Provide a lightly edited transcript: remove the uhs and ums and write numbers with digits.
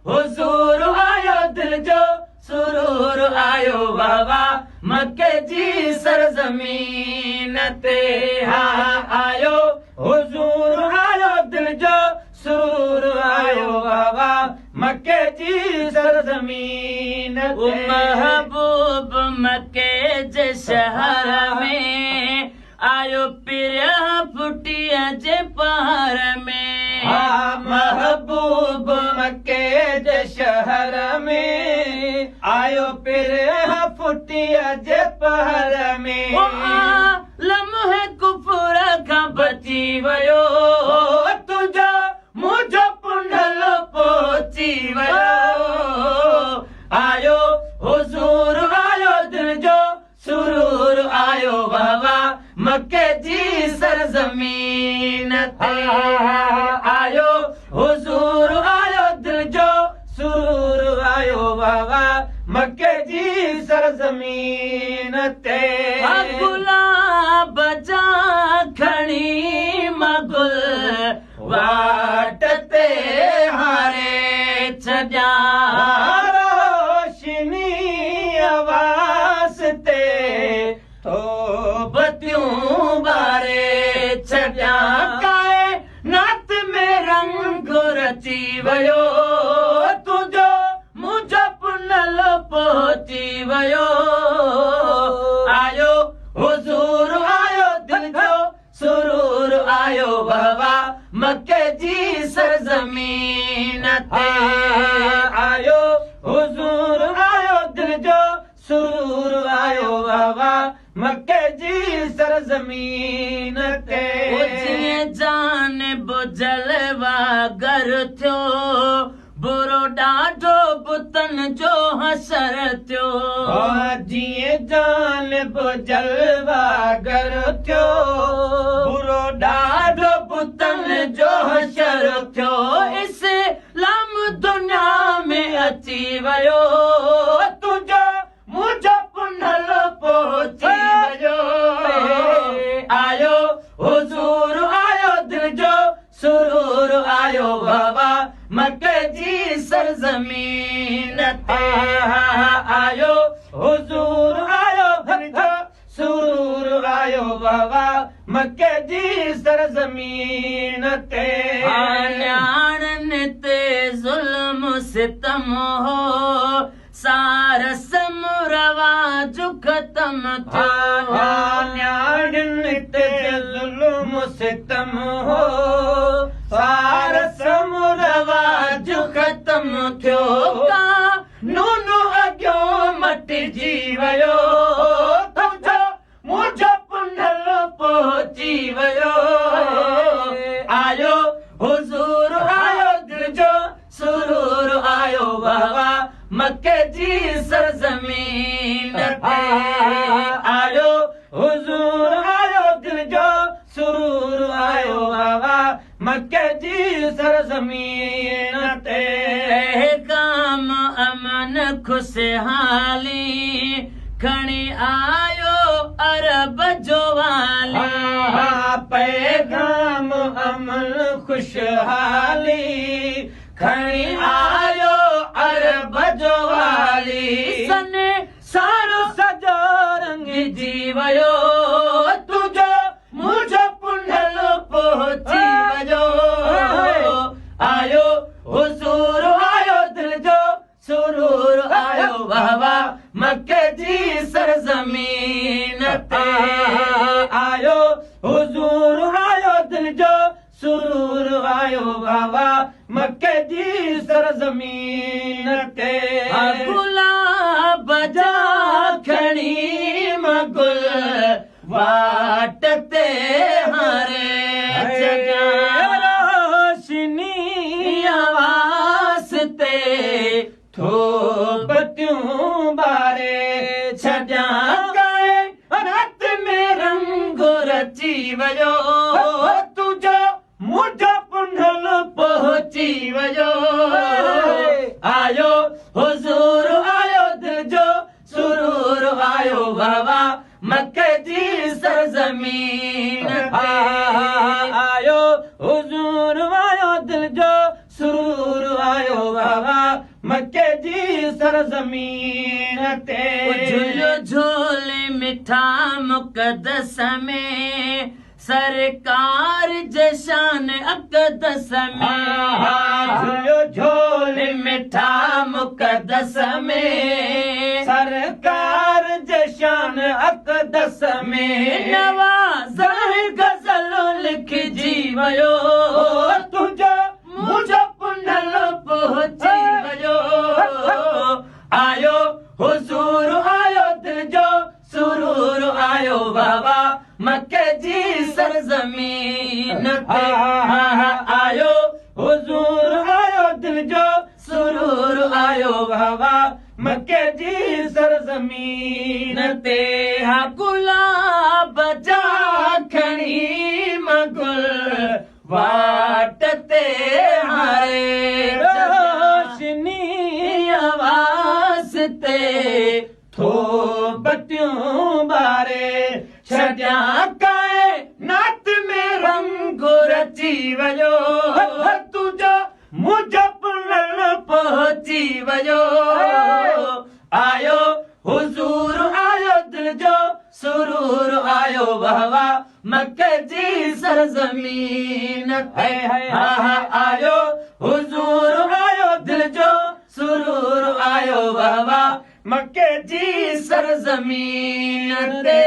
حضور آيو دل جو سرور آيو واھ واھ مڪي جي سرزمين تي ها آيو حضور آيو دل جو سرور آيو واھ واھ مڪي جي سرزمين تي. محبوب مڪي جي شهر ۾ آيو پريان ڦٽيء جي پهر ۾. ها محبوب مڪي جي شهر ۾، آيو پريان ڦٽيء جي پهر ۾. او عالم هي ڪفر کان بچي ويو. تنهنجو منهنجو پنهل پهچي ويو. آيو حضور آيو دل جو سرور آيو واه واه مڪي جي سرزمين تي آيو حضور آيو دل جو سرور آيو واه واه مڪي جي سرزمين تي. ها گلاب جا کڻي مان گل واٽ تي هاري ڇڏيان. روشني واسطي ٿو بتيون ٻاري ڇڏيان. ڪائنات ۾ رنگ رچي ويو. تنهنجو منهنجو پنهل پهچي ويو. آيو حضور آيو دل جو سرور آيو واه واه مڪي جي سرزمين تي. آيو حضور آيو دل جو سرور آيو واه واه مڪي جي سرزمين تي. او جيئن جانب جلوه گر ٿيو برو ڏاڍو بتن جو حشر ٿيو. جيئن جانب جلوه گر ٿيو برو ڏاڍو بتن جو حشر ٿيو. اسلام دنيا ۾ اچي ويو. تنهنجو منهنجو پنهل پهچي ويو. آيو حضور آيو دل جو سرور آيو واه واه مڪي جي سرزمين تي آيو حضور آيو دل جو سرور آيو واه واه مڪي جي سرزمين تي. نياڻين تي ظلم ستم هو سا رسم رواج ختم ٿيو. نياڻين تي ظلم ستم هو سا رسم رواج ختم ٿيو. قانون اڳيون مٽجي ويو. تنهنجو منهنجو پنهل پهچي ويو. آيو حضور آيو دل جو سرور آيو واه واه مڪي جي سرزمين تي. آيو حضور آيو دل جو سرور آيو واه واه مڪي جي سرزمين تي. پيغام امن خوشحالي کڻي آيو عرب جو والي. پيغام امن خوشحالي کڻي آيو عرب جو والي. سارو سڄو رڱجي ويو. تنهنجو منهنجو پنهل پهچي ويو. آيو حضور آيو دل جو سرور آيو واه واه مڪي جي سرزمين تي. آيو حضور آيو دل جو سرور آيو واه واه مڪي جي سرزمين تي. گلاب جا کڻي مان گل واٽ تي هاري ڇڏيان. روشني واسطي ٿو بتيون ٻاري ڇڏيان. ڪائنات ۾ رنگ رچي ويو. تنهنجو منهنجو پنهل پهچي ويو. آيو حضور آيو دل جو سرور آيو واه واه مڪي جي سرزمين تي. آيو حضور آيو دل جو سرور آيو واه واه. مڪي جي سرزمين تي. جهوليو جهولي مٺا مقدس ۾، سرڪار جي شان اقدس ۾. جهوليو جهولي مٺا مقدس ۾، سرڪار جي شان اقدس ۾. نواز غزل لکجي ويو، تنهنجو منهنجو پنهل پهچي ويو. آيو حضور آيو، دل جو سرور آيو، بابا مڪي جي سرزمين تي. آيو حضور آيو، دل جو سرور آيو، بابا مڪي جي سرزمين تي. ها گلاب جا کڻي مگل واٽ تي هاري، روشني واسطي ٿو بتيون ٻاري ڇڏيان، ڪائنات ۾ رنگ رچي ويو. تنهنجو منهنجو پنهل پهچي ويو. آيو حضور آيو، دل جو سرور آيو، بابا مڪي جي سرزمين تي. آيو حضور آيو، دل جو سرور آيو، بابا مڪي جي سرزمين تي.